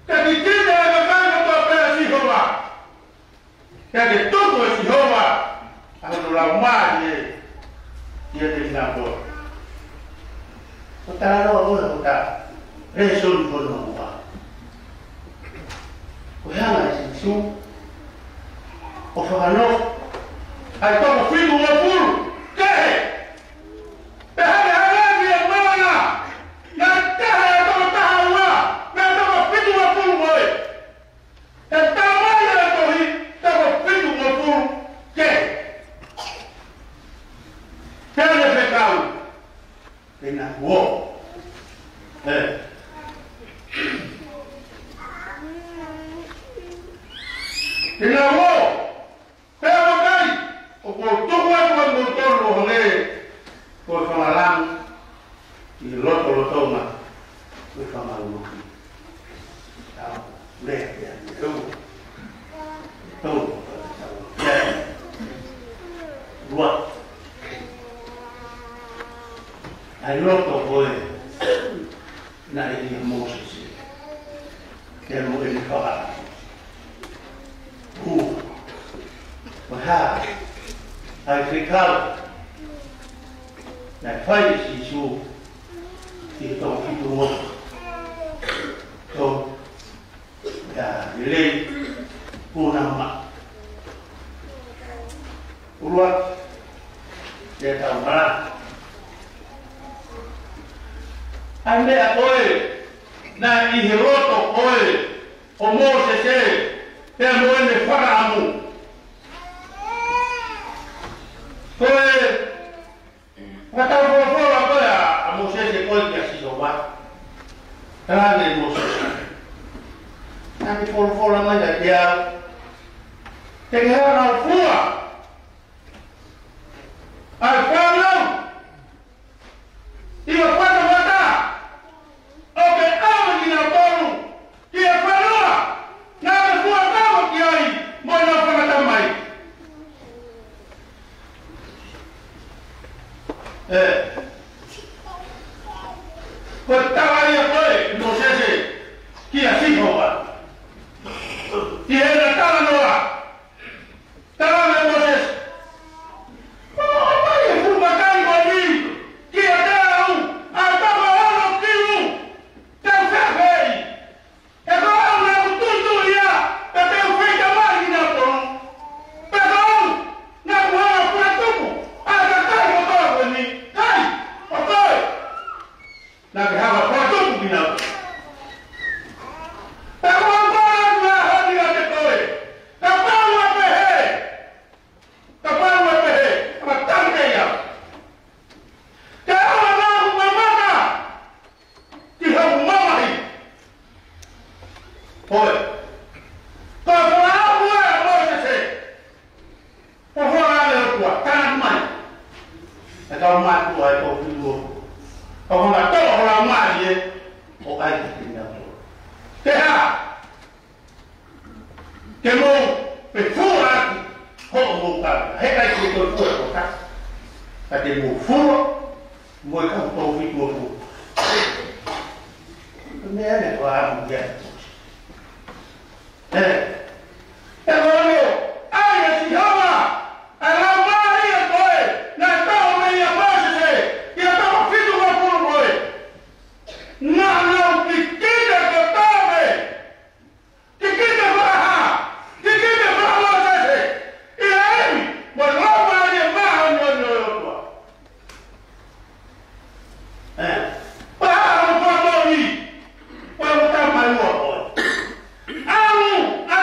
ka kikite ʻa e kakai kotoa pē ʻa Sihova. Pea ke tuku ʻe Sihova ʻa hono laumālie ʻiate kinautolu. Ko e talanoa ko ē ʻo e lēsoni ko hono ua. Ko e hanga ʻe Sīsū ʻo fakanofo ʻa e toko fitungofulu kehe. Pea hanga ʻe he ʻEiki ʻo maʻu ʻa e ngaahi kehe ʻa e toko taha ua mei he toko fitungofulu ko ē. He talamai ʻe he tohi, toko fitungofulu kehe. Pea ne fekau ke na ō. ʻE. Ke na ō. Pea vakai, ʻoku ou tuku atu kiate kimoutolu ʻo hangē ko e fanga lami ʻi he lotolotonga ʻo e fanga uloki. Tau lea pea ni eu. Tau lea. Ua. ʻA e loto ko ē naʻe ʻia Mōsese, pea mo ʻene fakaʻamu. Ua. Ko e hā ʻa e fekau naʻe fai ʻe Sīsū ki he toko fitungofulu? Tolu. Ia, lelei, puna ma. ʻUluaki, te tau mara. ʻA e meʻa ko ē naʻe ʻi he loto ko ē ʻo Mōsese, pea mo ʻene fakaʻamu. Ko e fakataufolofola ko ē ʻa, ʻa Mōsese ko ē kia Sihova. Talaange ʻe Mōsese, naʻa ke folofola mai kiate au, te ke hanga ʻo fua ʻa e fānau ʻi he fatafata, ʻo ke ʻave kinautolu ki he fonua naʻa ke fuakava ki ai mo ʻenau fanga tamai. ʻE, ko e tala ia ko ē ʻa Mōsese kia Sihova ʻi heʻena talanoa. Talaange ʻe Mōsese, ʻoua ʻe fai e fuʻu makai ko eni kiate au, ʻa e toko ono kilu, te u fēfē? He ko au naʻa ku tuʻutuʻu ia, pea te u feitamai kinautolu. Pea ko au naʻa ku hanga ʻo fakatupu ʻa e kakai kotoa ko eni. Kai, ʻo koe naʻa ke hanga ʻo fakatupu kinautolu. Pea ko au naʻa ku ʻaho ni kiate koe. Kapau ʻe pehē, kapau ʻe pehē, ʻa e tangata ia, te u ʻalu ʻo mamata ki hoku mamahi. Ko e, ko e folofola ʻa Mōsese, ko e folofola ʻa e ʻOtua, talaange mai, ʻe kau mātuʻa ʻe toko fitungofulu, ʻoku nau toʻo ho laumālie ʻo ʻai kiate kinautolu. Ke hā? Ke mou fefua ʻaki hoʻomou kaveinga. He ʻikai ke toe fua ʻe ha taha, ka te mou fua mo e kau toko fitungofulu. Meʻa ne ko amu ia. ʻE, ʻe ko ʻene ʻai ʻe Sihova ʻa e laumālie ko ē naʻe toʻo meia Mōsese ʻi he toko fitungofulu ko ē. Naʻa nau kikite kotoa pē. Kikite fakahā, kikite faka-Mōsese ʻi he ʻEiki mo e Laumālie Māʻoniʻoni ʻo e ʻOtua. ʻE, pea ʻalu ʻo fakamoʻoni, pea mo tamai ua ko ē. ʻAlu ʻa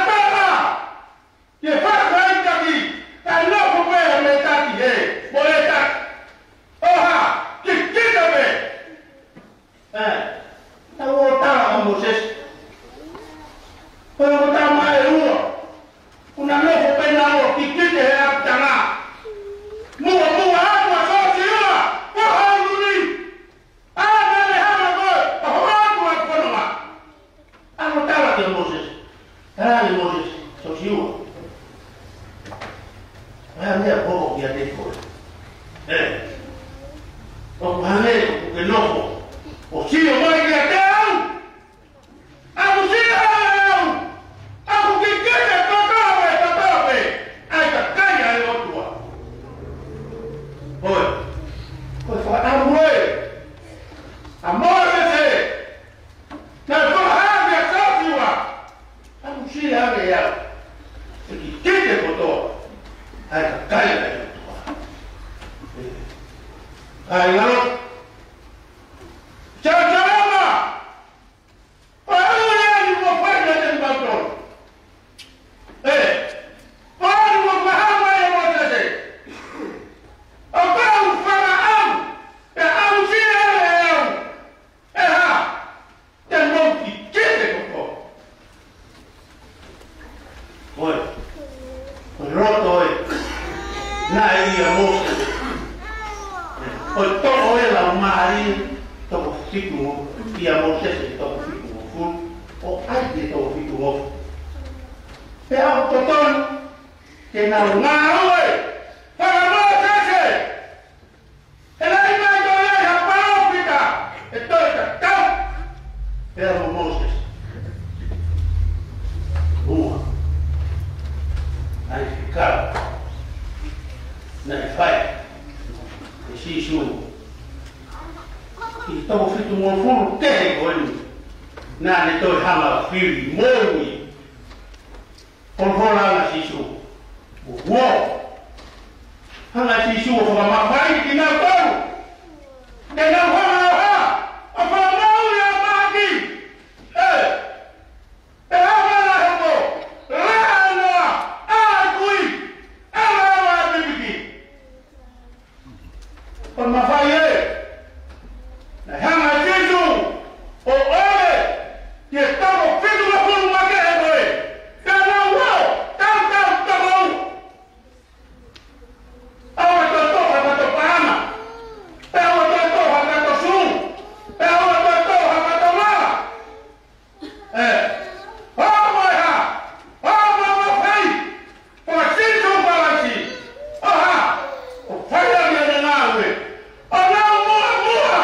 Kāinga lotu. Jerusalema! Ko e ʻuhinga eni ʻoku ou fai kiate kimautolu. ʻE, ko e ʻuhinga eni ʻoku ou fai ʻa Mōsese. ʻOku ou fakaʻau, ʻe au sia ʻe au. ʻE hā, te mou kiʻi kite kotoa. ʻOi, ko e loto ē naʻe ʻia Mōsese. ʻOi, toʻo e laumālie toko fitungofulu, ʻia Mōsese toko fitungofulu, ʻo ʻai ki he toko fitungofulu. Pea ʻoku totonu ke nau ngāue faka-Mōsese. He naʻe ʻikai toe ʻi ai ha palōfita ʻe toe tatau pea mo Mōsese. Ua, ʻa e fekau naʻe fai ʻe Sīsū ʻi he toko fitungofulu kehe ko eni naʻa ne toe hanga ʻo fili moʻoni. Ko e folofola ʻa Sīsū. Uo. Hanga ʻe Sīsū ʻo fakamafaiʻi kinautolu. Te nau hanga ʻo hā, ʻo fakamaau ʻa e mahaki. ʻE, ʻe hanga ʻo hoko, lea noa, ʻa e kui, ʻa e lea noa pipiki. Ko e mafai ē, naʻe hanga ʻe Sīsū ʻo ʻomi ki he toko fitungofulu makehe ko ē, ka nau ō, tau, tau, tau ō. ʻAua toe tō ha kato paʻanga, pea ʻaua toe tō ha kato sū, pea ʻaua toe tō ha kato mala. ʻE, ʻoua ʻe hā, ʻoua ʻe mafai, ko Sīsū Kalaisi, ʻo hā, ʻo fai ʻaki ʻene ngāue, ʻo nau muʻomuʻa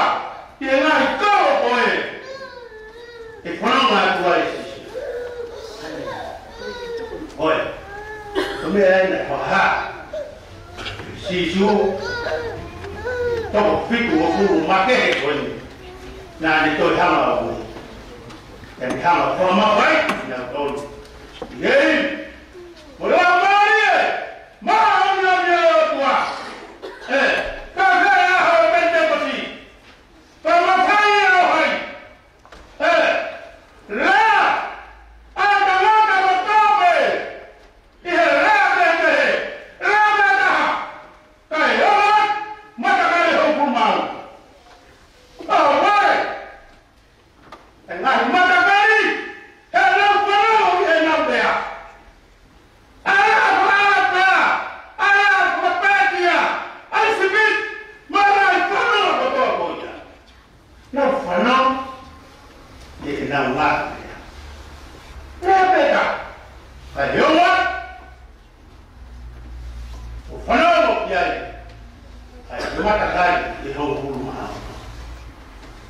ki he ngaahi kolo ko ē ʻe fononga atu ai ʻa Sīsū. ʻOi, ko e meʻa ē naʻe fakahā ʻe Sīsū, toko fitungofulu makehe ko eni, naʻa ne toe hanga ʻo ui. Pea ne hanga ʻo fakamafaiʻi kinautolu. ʻEi, mo e Laumālie Māʻoniʻoni ʻo e ʻOtua. ʻE, ka ko e ʻaho ʻo e Penitekosi, ko e mafai ʻa hai? ʻE, lea ʻa e tangata kotoa pē ʻi he lea kehekehe, lea pē taha, kae ʻoua, matakali hongofulu mā ua. ʻOua ʻe, ʻe ngaahi matakali, he nau fanongo ki heʻenau lea. ʻA e lea faka-ʻAlapea, ʻa e lea faka-Pētia, ʻa e sipiti, mo e ngaahi fanongo kotoa ko ia. Nau fanongo ki heʻenau ngaahi lea. Lea pē taha, kae ʻoua ʻo fanongo ki ai ʻa e matakali ʻe hongofulu mā ua.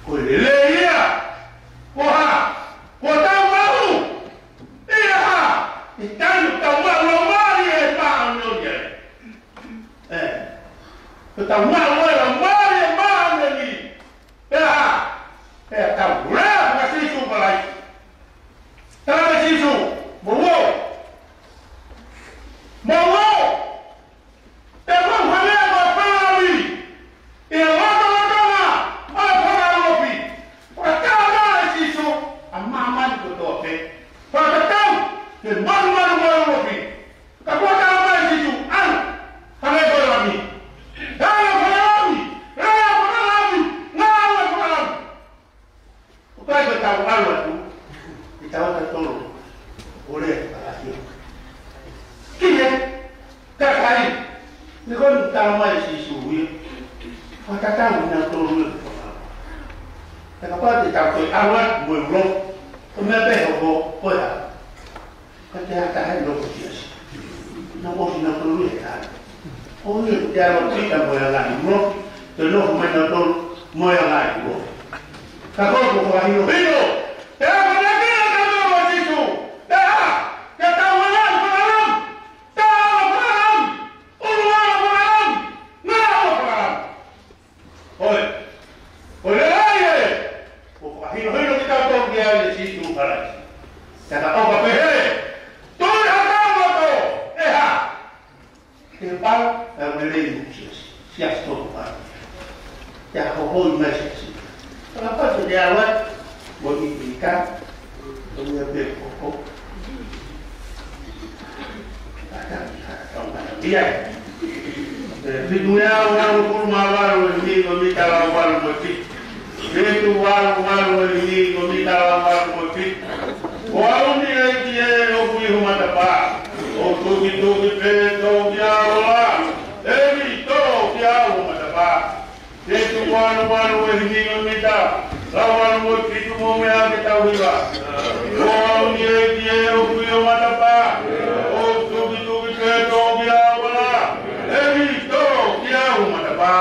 Ko e lelei ia, ko e hā, ko ʻetau maʻu, ʻi he hā, ʻi he taimi ʻoku tau maʻu Laumālie Māʻoniʻoni ai. ʻE, ʻoku tau maʻu ai Laumālie Māʻoniʻoni. Pea hā, pea tau lea kia Sīsū Kalaisi. Tala ʻe Sīsū, mou ō. Mou ō. Te mou hangē ko e fānau ʻi he lotolotonga ʻo e fanga ulopi. Fakatala ʻe Sīsū ʻa māmani kotoa pē. Fakatatau ki he malumalu ʻo e ulopi. Ka kuo tala mai ʻe Sīsū, ʻalu, hangē ko e lami. Hangē ko e lami, hangē ko e lami, ngāue ko e lami. ʻOku ʻikai ke tau ʻalu atu, ʻi taua tolu, ʻo lea ʻaki. Ki he kakai, ni ko e tala mai ʻe Sīsū ia, fakatatau kinautolu ia. Ka kapau te tau toe ʻalu atu mo e ulopi, ko e meʻa pē ʻe hoko, ko e hā? Ka te ata hai loko siasi. Na ko si na tolu e tai. ʻO ia te alo pita mo e ala ni mo. Te nofo mai na tolu mo e ala ni mo. Ka ko ko ko hino hino. Te ata na ke na ka mo Sīsū. Te a. Te tau ala ni ko ala. Te ala ko ala. Ulu ala ko ala. Ngā ala ko ala. ʻOi, ʻoku lelei ē, ʻoku fakahinohino kitautolu ki ai ʻe Sīsū Kalaisi. Ka ka ʻoka pehē, tui ha tau loto, ʻe hā? Te pau, ʻe lelei mo siasi, siasi toko pau. Ia hohoi mai se si. Ka patu te awa, mo ni ni ka, mo ni a pe koko. Aka, aka, aka, aka, ia. E, fitu e awa, ua kulu ma valu, e ni, mo ni ka la valu, mo ti. Fitu valu valu, e ni, mo ni ka la valu, mo ti. Ko au ni e ki e o kui ho matapā. O tuki tuki pe to ki a ola. E ni to ki a o matapā. Te tu wanu wanu e himi no mita, la wanu e pitu mo me ake tau hiva. Ko au ni e ki e o kui o matapā, o tuki tuki pe to ki a wala, e mi to ki a o matapā.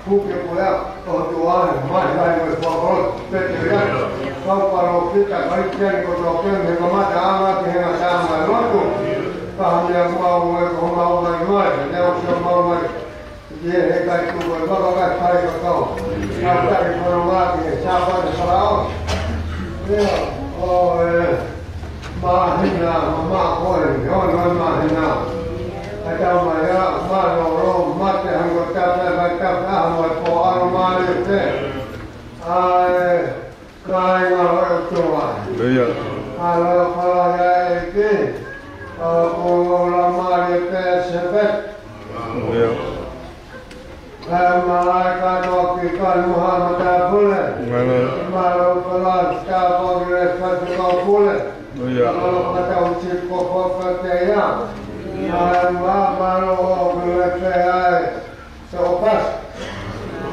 Puke ko ia, ʻo tuʻa, mai, mai, mai, fuakolo, pete ia. Kau palōfita, Kalisitiane kotoa pē, mei he kamataʻanga ki he ngataʻanga ʻo e lotu. Ka ko e meʻa ʻoku mau ʻi ai, ko homau mai mai, he ʻoku mau mai. Ki he ʻikai tuku e vaka kae fai kakau. Kau taki fononga ki he Sāpate Faraone. Ia, ʻo e māhina mamaʻo ko eni, ono e māhina. Kae tau mai ā, mālōlō, mate, hangē ko e tapu, kae tapu, ʻa, mo e pō ʻalomālie pē. ʻA e kāinga ʻo e ʻOtua. Ia. Mālō e fala ia e ki. ʻA, ko e ʻalomālie pē se pē. Ia. Kae mālō e kātoa ki he kau matāpule. Mālō. Mālō e fala, kātoa ki he faifekau pule. Ia. Mālō e kātoa ki he koko pē ia. Ia. Mālō, mālō ʻo e pē ai. Sō pasi.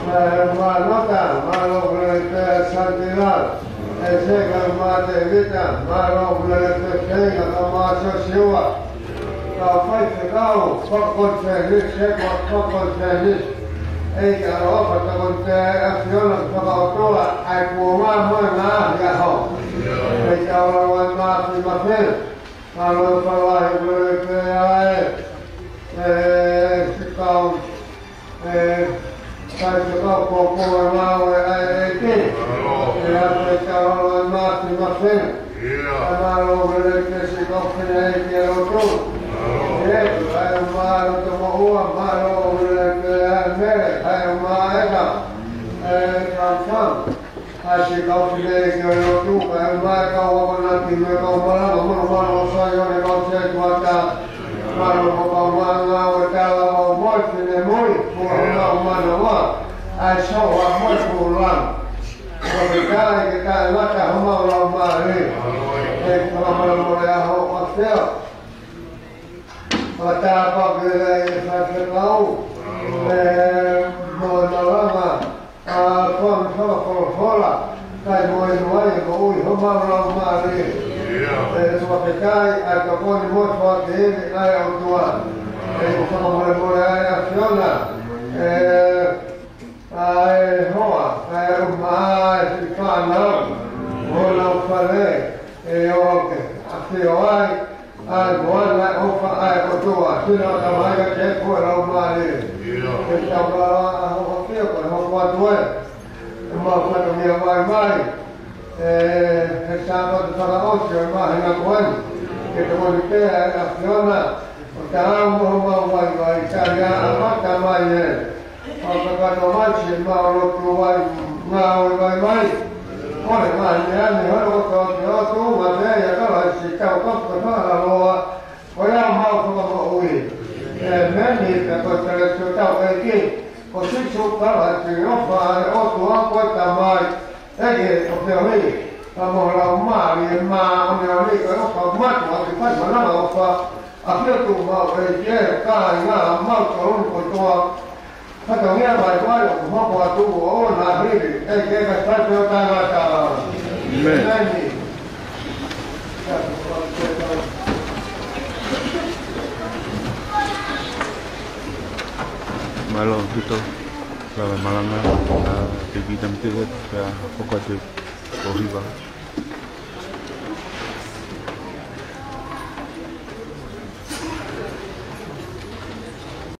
Mālō e nota, mālō e pē ai Santila. ʻE se ka mate vita, mālō e pē ai ka mā Sosiua. Kau faifekau, fakakonifelenisi, se kau fakakonifelenisi. ʻEiki ʻaloʻofa, tokoni pē ʻa e ʻAfiona, fakaʻotua, ʻa e kuonga mo e ngaahi ʻaho. ʻEiki ʻaloʻofa, ʻa e mafi mafena. Mālō e fala ʻi he pē ai. ʻE, sikau. ʻE, faifekau ko ko e ngāue ʻa e ʻEiki. ʻE, ʻa e fai tau ʻa e mafi mafena. Ia. ʻA e mālō ʻoku lele ke si kau fina ʻEiki ʻa e lotu. Mālō. ʻE, ʻa e mālō tō moʻua, mālō ʻoku lele ke ʻa e mele, ʻa e māʻeka. ʻE, kam kam. ʻA e Kau fineʻeiki ʻo e lotu, kae ʻumaʻā e kau akonaki mo e kau malanga, mo e malanga ʻo Saione, kau setuata. Mālō hoʻomou ngāue talavou mo e finemui, mo homau manava, ʻa e soa mo e pūlanga. Fakafetaʻi ke taʻengata homau laumālie. ʻEiki, fakamolemole ʻa hoʻo ʻafio. Fakatapu ke lei e fakafekau, ē, mo e malanga, ʻa e fanga fakafolofola, kae moʻui ai e moʻui homau laumālie. ʻE, fakafetaʻi ʻa e tokoni mo e foaki eni ʻa e ʻOtua. ʻE, fakamolemole ʻa e ʻAfiona, ē, ʻa e hoa, ʻa e ʻumaʻā e siʻi fānau, mo honau fale, ʻe ʻoku ke ʻafio ai, ʻa e moana ʻofa ʻa e ʻOtua, sino ka mai ka ke ko e laumālie. ʻIo. Ke tau lava ʻa hoʻo ʻafio ko e hoko atu ē, ʻemau fatongia vaivai, ē, he Sāpate fakaʻosi ʻo e māhina ko eni, ke tokoni pē ʻa e ʻAfiona, ʻo taau mo homau vaivai, tali ʻa e ʻamata mai ē. Fakakakato mai siʻemau lotu vai, ngāue vaivai. Ko e ngaahi meʻa ni holo kotoa ki he ʻOtua, ʻa e meʻa ia ka lai si tau ka fakahaloa, ko ia mau fakamoʻui. ʻĒmeni. Pea ko e kelesi ʻa hotau ʻEiki ko Sīsū Kalaisi, ʻofa ʻa e ʻOtua ko e Tamai, ʻEiki ʻo e ʻOtua, pea mo e Laumālie Māʻoniʻoni, ko e ʻofa mātuʻaki fai manava ʻofa, ʻafio atu homau ʻEiki, kāinga, mautolu kotoa. Fatongia mai ko ē ʻoku hoko atu ʻo ʻoua naʻa hili, ʻEiki, ka sai pē ʻo taʻengata. ʻĒmeni. ʻĒmeni. Mālō ʻaupito, lava malanga, ʻa, Tēvita Mitiuke, pea hoko atu ʻo hiva.